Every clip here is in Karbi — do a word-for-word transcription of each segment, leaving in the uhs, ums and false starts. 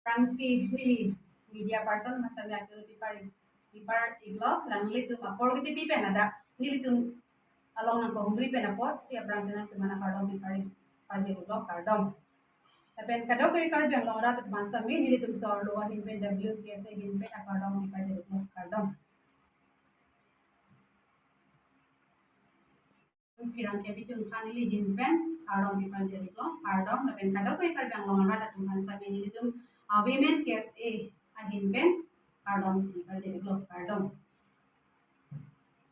Aphrangsi neli media person aphan sitame atur pipar, pipar iklo, la nelitum apor kechipi pen ladak nelitum along nangkahumri pen apotsi aphrangsi nangtum aphan akardom pipar, pajir iklo, kardom. Lapen kadokave Karbi Anglong arat atum aphan sitame nelitum so-arlo ahin pen, W K S A ahin pen akardom pipar, pajir iklo, kardom. Pherangke abitung aphan neli ahin pen kardom pipar, pajir iklo, kardom. Lapen kadokave Karbi Anglong arat atum aphan sitame nelitum, ah, Women K S A ahin pen kardom pipar, pajir iklo, kardom.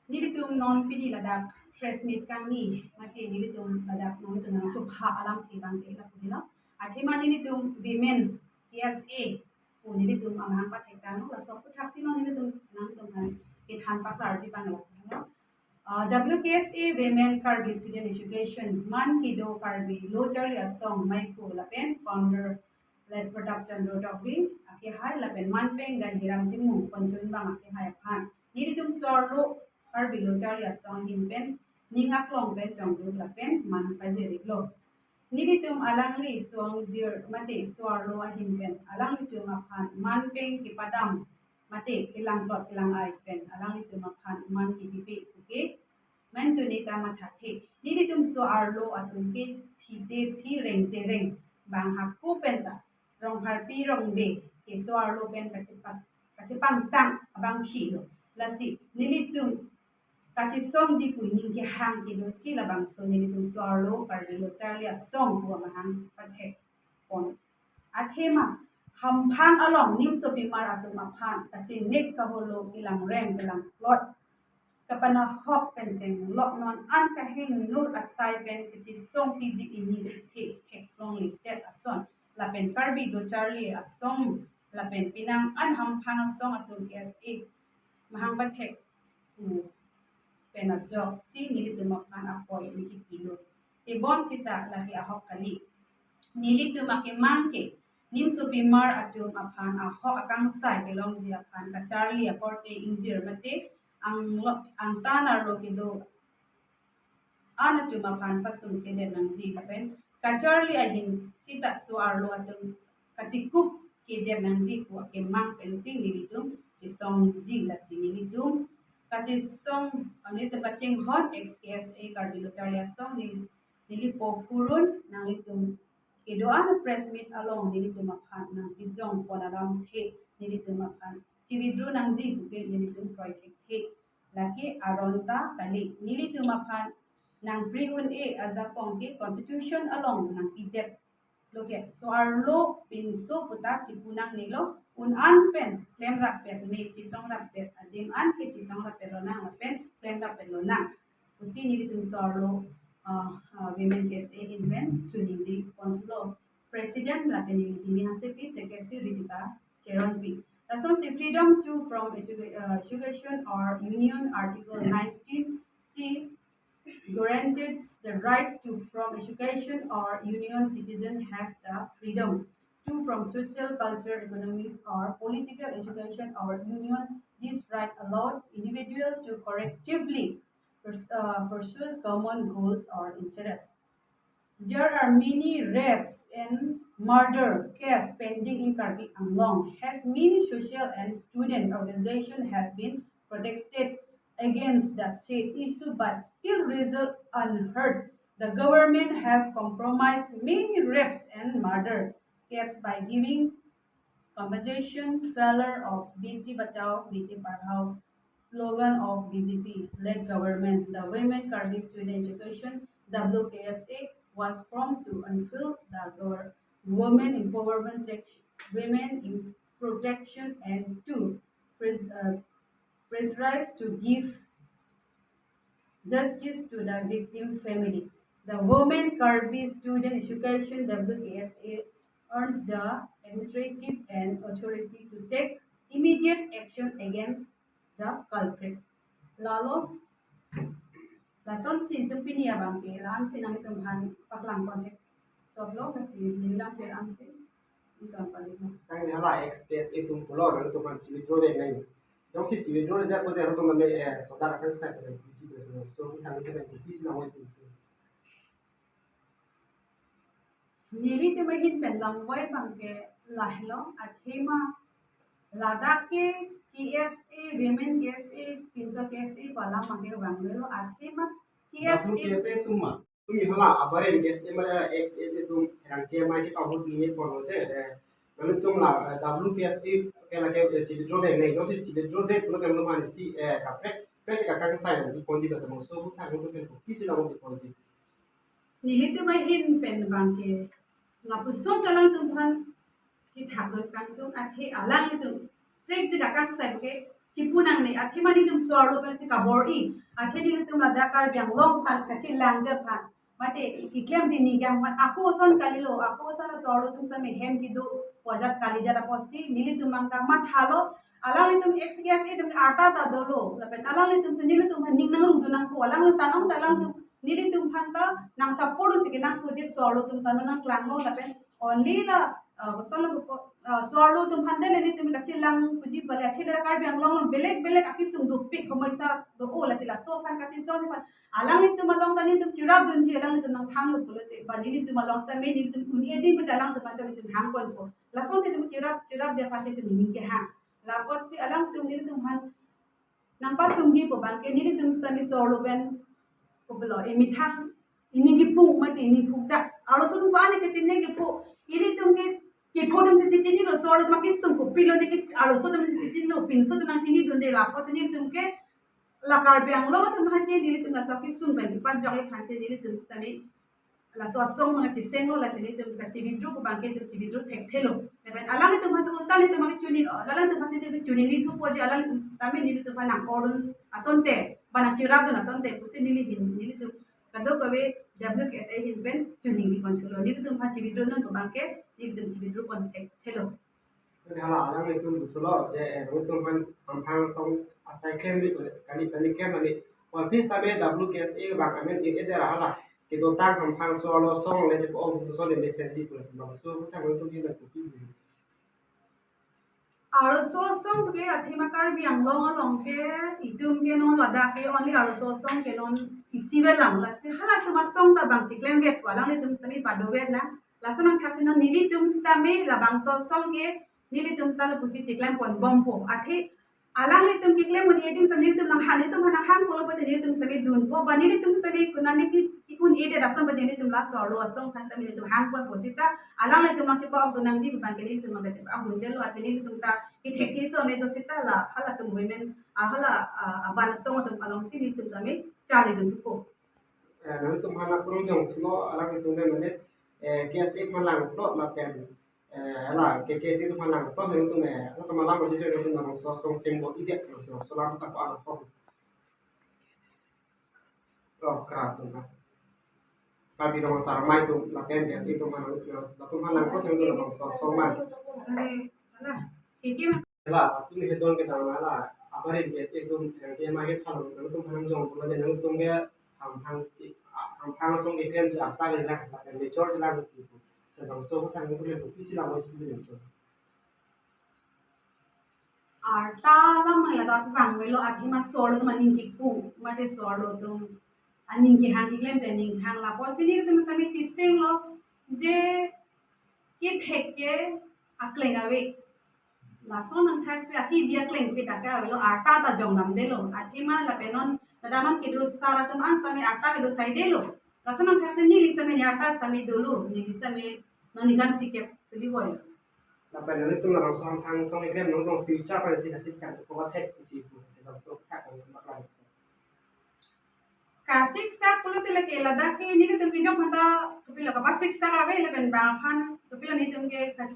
Nelitum non pini ladak press meet kangni, mate nelitum ladak nelitum nangchopha alamthe abang ke lapu helo. Athema nelitum Women K S A pu nelitum amahang pathektanglo, laso aputhaksi non nelitum nangtum aphan kethan paklarji abang lapu helo. Ah, W K S A Women Karbi Student Education, man kedo Karbi Lo Charli Asong maiko lapen founder Late Pratap Chandra Tokbi akehai lapen manpeng Gandhiram Timung, konchunbang akehai aphan nelitum so-arlo Karbi Lo Charli Asong ahin pen ning aklong pen chongduk lapen man pajir iklo. Nelitum alangli so-angjir mate so-arlo ahin pen alanglitum aphan manpeng kepadam mate kelangplot kelang-ai pen alanglitum aphan man kepipe puke, mentuni ta mathathe. Nelitum so-arlo atum ke thite thi, rengte reng, bang hako penta Rongpharpi Rongbe ke so-arlo pen kachepang, kachepangtang abang philo. Lasi nelitum kachesongji pu ning kehang kedosi labangso nelitum so-arlo Karbi Lo Charli Asong pu amahang pathekpon. Athema hamphang along nimsopimar atum aphan kachinek kaholo kelangrem kelangplot kapanahok pen chenglok, non an kahengnur asai pen kachesongpiji ini kethe theklongledet ason lapen Karbi Lo Charli Asong lapen penang an hamphang asong atum K S A mahang pathek pu pen ajoksi nelitum aphan apoi ini kipilo. Tebon sita lake ahok kali. Nelitum akemang ke nimsopimar atum aphan ahok akangsai kelongji aphan kacharli akorte ingjir mate anglo, angtan arlo kedo an atum aphan pasungsedet nangji lapen kacharli ahin sita so-arlo atum katikup kedet nangji pu akemang pensi nelitum chesongji. Lasi nelitum kachesong, nelitum kachinghon ex K S A Karbi Lo Charli Asong neli, neli po purun nanglitum kedo-an press meet along nelitum aphan nangkejongpon alamthe nelitum aphan chi-withdraw nangji puke nelitum kroi thekthe. Lake aron ta kali, nelitum aphan nangpri un-e ajakong ke constitution along nangpidet. Loke so-arlo pinso puta chipu nangnelo, un an pen klemrap pet me, chesongrap pet adim an ke chesongrap pet lonang lapen klemrap pet lonang pusi nelitum so-arlo, ah, ah, Women K S A ahin pen chuningri ponthulo. President lapen neli Timi Hansepi, Secretary Ritika Cheronpi. Lasonsi freedom to form educa-, uh, association or union, Article nineteen C guarantees the right to form association or union. Citizens have the freedom to form social, culture, economics, or political association or union. This right allows individual to collectively pers-, uh, pursue common goals or interests. There are many rapes and murder cases pending in Karbi Anglong. As many social and student organizations have been protested against the said issue, but still result unheard. The government have compromised many rapes and murder cases by giving compensation. Failure of Beti Bachao, Beti Padhao slogan of B J P-led government, the Women Karbi Student Education, W K S A, was formed to unveil the gov-, women empowerment, tech-, women in protection, and to pres-, uh, pressurize to give justice to the victim family. The Women Karbi Student Education, W K S A, urges the administrative and authority to take immediate action against the culprit. Lalo, lasonsi nelitum pini abang ke, la-ansi nanglitum aphan paklang konthek chotlo, lasi neli lam pher ansi nelitum pali. Tangte hala ex K S A atum pulo, nanglitum aphan chi-withdraw le nang. Jongsi chi-withdraw le dia ko dia to mane, eh, soda akan sa ko, so, so, tangte kan pisi na wai tu. Nelitum ahin pen lamvai abang ke Lahelo, athema ladak ke K S A, women K S A, pinso K S A pu alam abangke vanglelo, athema K S A. W K S A atum ma. Tumi hala, abarim K S A ma, eh, K S A atum, rang ke mai ke pahut ni pon je, eh, lalu tum la, eh, W K S A ke lake, eh, chi withdraw dek nai, jongsi chi withdraw dek pulo tanglo mane si, eh, kaprek, prek kakangsai di ponji, basa bangso aputhak atum pen kopisi la ponji. Nelitum ahin pen abangke lapuson si alangtum aphan kethakdun kangtung, athe alanglitum prek je kakangsai ke chipu nangne, athema nelitum so-arlo pensi kabor-i, athe nelitum ladak Karbi Anglong aphan kachelangji aphan, mate keklemji ningkan aphan, ako ason kalilo, ako ason so-arlo atum sitame hem kedo pu ajat kalidet apotsi nelitum abang ta mathalo, alanglitum K S A atum arta ta dolo, lapen alanglitum si nelitum aphan ning nangrungdun nangpo, alanglitum ta nang ta alanglitum nelitum aphan ta nang support si kenangpo, je so-arlo atum ta nangklanglo, lapen only la, uh, kosonlo ko, uh, so-arlo atum aphan dele nelitum kachelang puji bale, athe la Karbi Anglong along belek belek akesung dopik homoisa do-o, lasi laso aphan kachesong aphan alanglitum along ta nelitum cherapdunji, alanglitum nangthanlo pulote, ba nelitum along sitame nelitum un-e ding pu ta alangtum aphan sitame nelitum hangponpo. Lasonsi itum cherap, cherapji aphan si itum ning kehang. Lapotsi alangtum nelitum aphan nangpasungji pu abangke nelitum sitame so-arlo pen kopilo, emethang, ining kipu mate ining phukdak. Arloso atum ko-an kechine kipu, ilitum ke kipu atum si chechinilo, so-arlo atum akesung kopilo ne ke, arloso atum si chechinilo, pinso atum nangchinidunde, lapotsi nelitum ke la Karbi Anglong atum aphan ke nelitum laso akesung pen kepajokji aphansi nelitum sitame laso asong abang chesenglo, lasi nelitum kachi withdraw pu abangke itum chi withdraw thekthelo. Lapen alanglitum aphansi ulta nelitum abang chuni, oh, alanglitum aphansi nelitum chuni ni thupo je, alanglitum tame nelitum aphan nang-ordun asonte, ba nangcherapdun asonte pusi neli ahin, nelitum kadokave W K S A ahin pen chuni ni konthulo. Nelitum aphan chi withdraw non pu abangke nelitum chi withdraw pon thekthelo. Hala alanglitum pusulo je, eh, nangtum aphan hamphang asong asai klemri kali, kali klem kali. Office tame W K S A abang amen e-eder hala kedotang hamphang so-arlo asong le chepa-ok puson le message di pulo si bangso aputhak nangtum ahin kopi. Arloso asong ke athema Karbi Anglong along ke itum ke non ladak ke only arloso asong ke non isi avelang, lasi halatum asong ta bang chiklem vet, alanglitum sitame pado vet na. Lason angthak si non nelitum sitame labangso asong ke nelitum ta lapusi chiklem ponbompo. Athe alanglitum keklem un-e ding ta nelitum nanghan, nelitum aphan nanghangpo, lapu ta nelitum sitame dunpo, ba nelitum sitame konane ke, ke un-edet ason ba nelitum laso arlo asong aphan sitame nelitum hangponpo seta, alanglitum nangchepa-okdun nangji pu abangke nelitum nangchepa-okdundelo, athe nelitum ta kethekthelo ne do seta la halatum women, ah, hala, ah, aban asong atum alongsi nelitum tame charlidun thupo. Eh, nangtum aphan nangphrung jongthulo, alanglitum le mane, eh, K S A aphan langplot lapen, eh, hala, K K C atum aphan langplot, nangtum, eh, hala atum alam odi nangtum labangso asong seng bor-idet, labangso alam ta ko-an apot. Oh, kra atum ha. Karbi Anglong Sarmai atum, lapen K S A atum aphan, atum aphan langplot, nangtum labangso asong ma. Hala, atum hejon kedam hala, abarim K S A atum, eh, ke ma ke phalong, nangtum aphan jong pulo je nangtum ke hamphang, hamphang asong keklem je arta kelang, lapen major je lang si pu. Labangso aputhak nangtum kopisi lang si pu. Arta alam ma ladak vangvelo, athema so-arlo atum aning kipu, mate so-arlo atum aning kehang, keklem je aning kehang, lapusi nelitum sitame chesenglo je kethek ke akleng ave. Lason angthak si akibi akleng ke dak ke avelo, arta ta jongdamdelo. Athema lapen non ladak non kedo sar atum an sitame arta kedo saidelo. Lason angthak si neli sitame ne arta sitame dolo, neli sitame non ningkan phlikep sili voi. Lapen nangtum labangso hamphang asong keklem nangtum future aphan si kasiksak ko thek si pu, si labangso aputhak nangtum paklang. Kasiksak pulote lake ladak ke nelitum kejok aphan ta kopilo kapasiksak ave, lapen bang aphan kopilo nelitum ke ka-,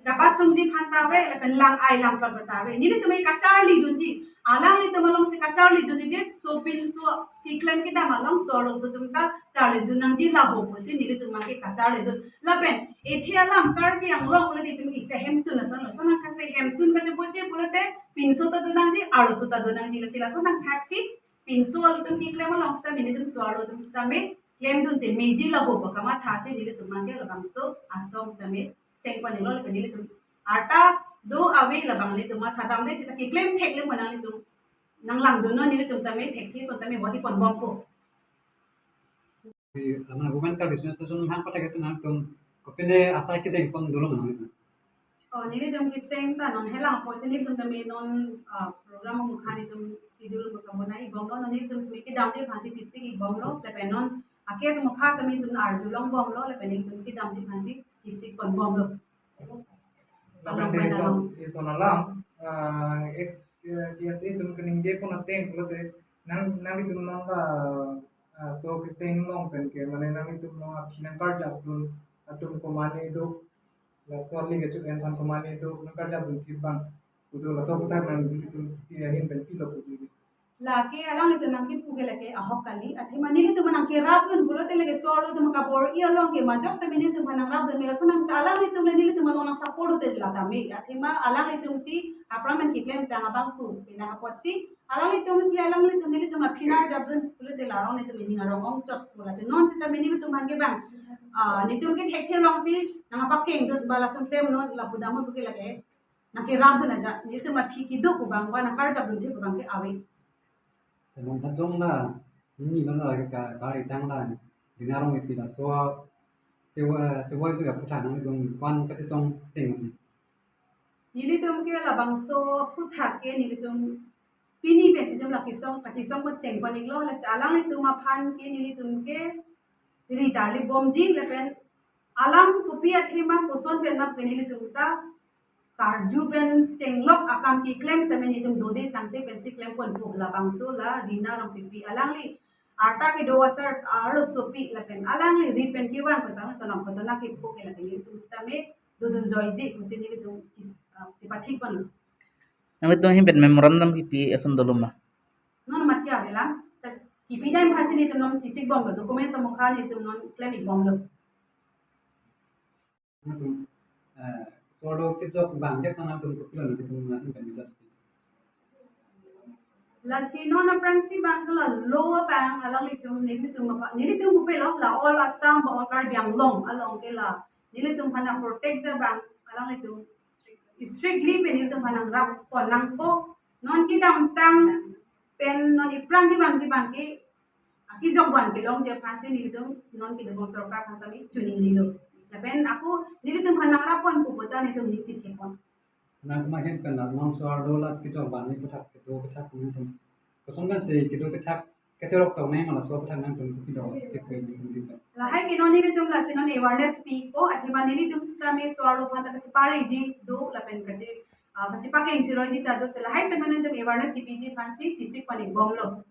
kapasungji aphan ta ave, lapen lang-ai langplot ta ave. Nelitum ke kacharlidunji, alanglitum alongsi kacharlidunji je sopinso keklem kedam along so-arloso atum ta charlidun nangji laho pusi nelitum abangke kacharlidun. Lapen athe alam Karbi Anglong pulote itum isi ahemtun ason, lason angthak si hemtun kachepoje pulote pinso ta do nangji, arloso ta do nangji, lasi lason angthak si pinso arlo atum keklem along sitame nelitum so-arlo atum sitame klemdunte meji laho pu kamatha si nelitum abangke labangso asong sitame seng ponelo, lapen nelitum arta do ave labang nelitum mathadamde seta keklem thekle mo nanglitum nanglangdunnon, nelitum tame thekthi ason tame bor-i ponbompo. Di, mana bukan ka business station hang pathak itu nangtum kopine asai kedeng ason dolo ma nangtum. Nelitum keseng ta non helang apotsi nelitum tame non, ah, program mukha nelitum schedule mukha bonai bomlo, non nelitum simi kedamji aphansi chesik bomlo, lapen non akes mukha sami nelitum arjulong bomlo, lapen nelitum kedamji aphansi chesik pon bomlo. Lapen along te pen ison, along. Ison alam, ah, ex, eh, T S A atum keningje pon ateng pulote nang, nanglitum non la, ah, so keseng along pen ke mane nanglitum non aphi nangkarjapdun atum komatne do, laso ali kecho-en aphan komatne do, nangkarjapdun thip abang pu do, laso aphuthak nanglitum ahin pen pilo pu do. Lake alanglitum nangkepu ke lake ahok kali, athema nelitum nangkerapdun pulote lake so-arlo atum kabor-i along ke majok sami nelitum aphan nangrapdun, mera sonang sa alanglitum le nelitum along nang support te la tame, athema alanglitumsi aphrang pen keklem tang abang pu, pina apotsi alanglitumsi alanglitum nelitum aphi nangkarjapdun pulote la alanglitum ining arong ongchot pu, lasi non sitame nelitum aphan ke bang, ah, nelitum ke thekthe alongsi nangpakengdun ba lason klem non lapu damdun ke lake nangkerapdun aja, nelitum aphi kedo pu abang ba nangkarjapdun thip pu abang ke ave. Te long thadong la, ini long la ke ka bari tang la, Dina rong epi laso, tewa, tewa itu ya aphuthak nangtum pan kachesong ateng. Nelitum ke labangso aphuthak ke nelitum pini pensi nelitum la kesong, kachesong pon cheng pon-iklo, lasi alanglitum aphan ke nelitum ke ri tarli bomji, lapen alam kopi athema koson pen ma pen nelitum ta karju pen chenglok akam keklem sami nelitum dode sangse pensi klem pon pu, labangso la Dina Rongpipi, alangli arta kedo asar arlosopi, lapen alangli ri pen kevang pu sang sonong kotona kepu ke lapen nelitum sitame dodun joiji pusi nelitum chis-, ah, chepathik pon. Nanglitum ahin pen memorandum kipi ason dolo ma? Non mat ke avelang, ta kipi dam aphansi nelitum non chesik bomlo, document mukha nelitum non klem-ik bomlo. Nangtum, eh, so-arlo kejok abang ke nangtum kopilo nangtum na in message. Lasi non aphrangsi abang ke la lo abang alanglitum nelitum apa, nelitum kopilo la all Assam ba all Karbi Anglong along ke la nelitum aphan protect abang alanglitum strictly pen nelitum aphan nangrap pon nangpo, non kedamtang pen non aphrang kevangji abang ke akejok van kelongji aphansi nelitum non kedobom sorkar aphan sami choningrilo. Lapen ako nelitum aphan nangrap pon pu puta nelitum ning chithek pon. Nangtum ahin pen la non so-arlo la kejok van ni aphuthak kedo aphuthak nangtum koson pensi kedo aphuthak kecherok tong nai ma laso aphuthak nangtum kedo kedo nangtum kedo. Lahai ke non nelitum lasi non awareness pipo, athema nelitum sitame so-arlo aphan ta kachepareji do lapen kache, ah, kachepakeng siroji ta do, se lahai sitame nelitum awareness kipiji aphansi chesik pon-ik bomlo.